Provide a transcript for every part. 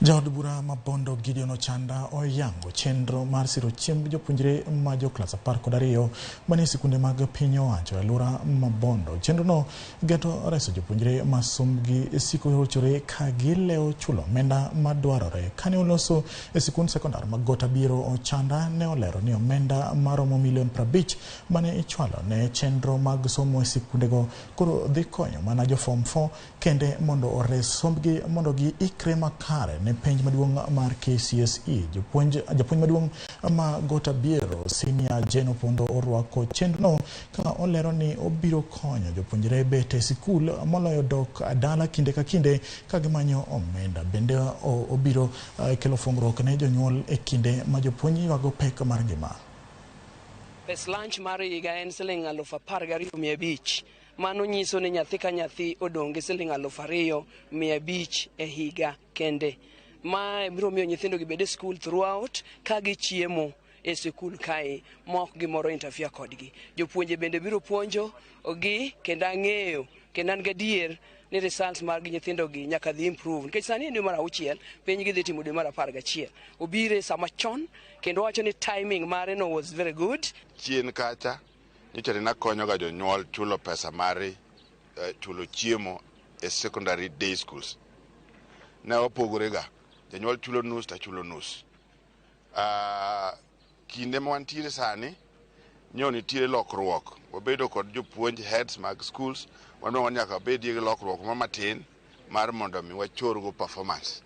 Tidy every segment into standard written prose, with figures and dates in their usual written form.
Jaod bura ma Bondo Gideon Ochanda oyango chenro mar siro chiemb jopuonjre ma jo klas 12 manie sikunde mag piny owacho e alwora ma Bondo. Chenrono geto reso jopuonjre ma sombgi siko rochore ka gilewo chulo omenda madwarore. Kane oloso e sikund sekondar ma Got Abiero, Ochanda ne olero ni omenda maromo milion 50 mane ichwalo ne chenro mag somo e sikundego koro dhi konyo mana jo form 4 kende mondo ores sombgi mondo giikre makare ne penj maduong' mar KCSE. Japuonj maduong' ma Got Abiero, Senior Jane Opondo, orwako chenrono ka olero ni obiro konyo jopuonjre bet e sikul moloyo dok dala kinde ka kinde ka gimanyo omenda. Bende obiro kelo fungruok ne jonyuol e kinde ma jopuonj ywago pek mar ngima. Pes lunch mar higa en siling 12,500. Mano nyiso ni nyathi ka nyathi odong' gi siling 2,500 e higa kende. Ma biro miyo nyithindo gi bed e school throughout ka gichiemo e sikul kae ma ok gimoro interfere kodgi. Jopuonje bende biro puonjo gi kendo ang'eyo kendo an gadier ni results mag nyithindo gi nyaka dhi improve nikech sani en dwe mar 6, penj gi dhi timo dwe mar 11. Obire sama chon kendo wacho ni timing mare no was very good. Chien kacha nyocha ne nakonyo ga jonyuol chulo pesa mar chulo chiemo e secondary day schools. Ne wapogore ga, janyuol chulo nus to achulo nus. Kinde ma wantiere sani nyo nitiere lokruok, wabedo kod jopuonj, heads mag schools, wan nyaka wabedie gi lokruok ma matin mar mondo mi wachorgo performance,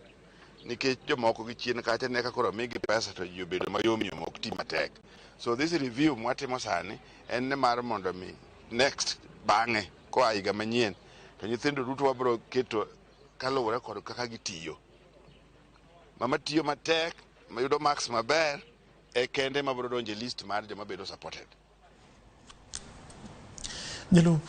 nikech jomoko gi chien kacha ne ka koro migi pesa to ji obedo mayom yom, ok ti matek. So this review mwatimo sani en ni mar mondo mi next bang'e koa higa manyien to nyithindo duto wabiro keto kaluwore kod kaka gitiyo. Mama tiyo matek mayudo marks maber e kende mabiro donjo e list mar joma bedo supported. Jalup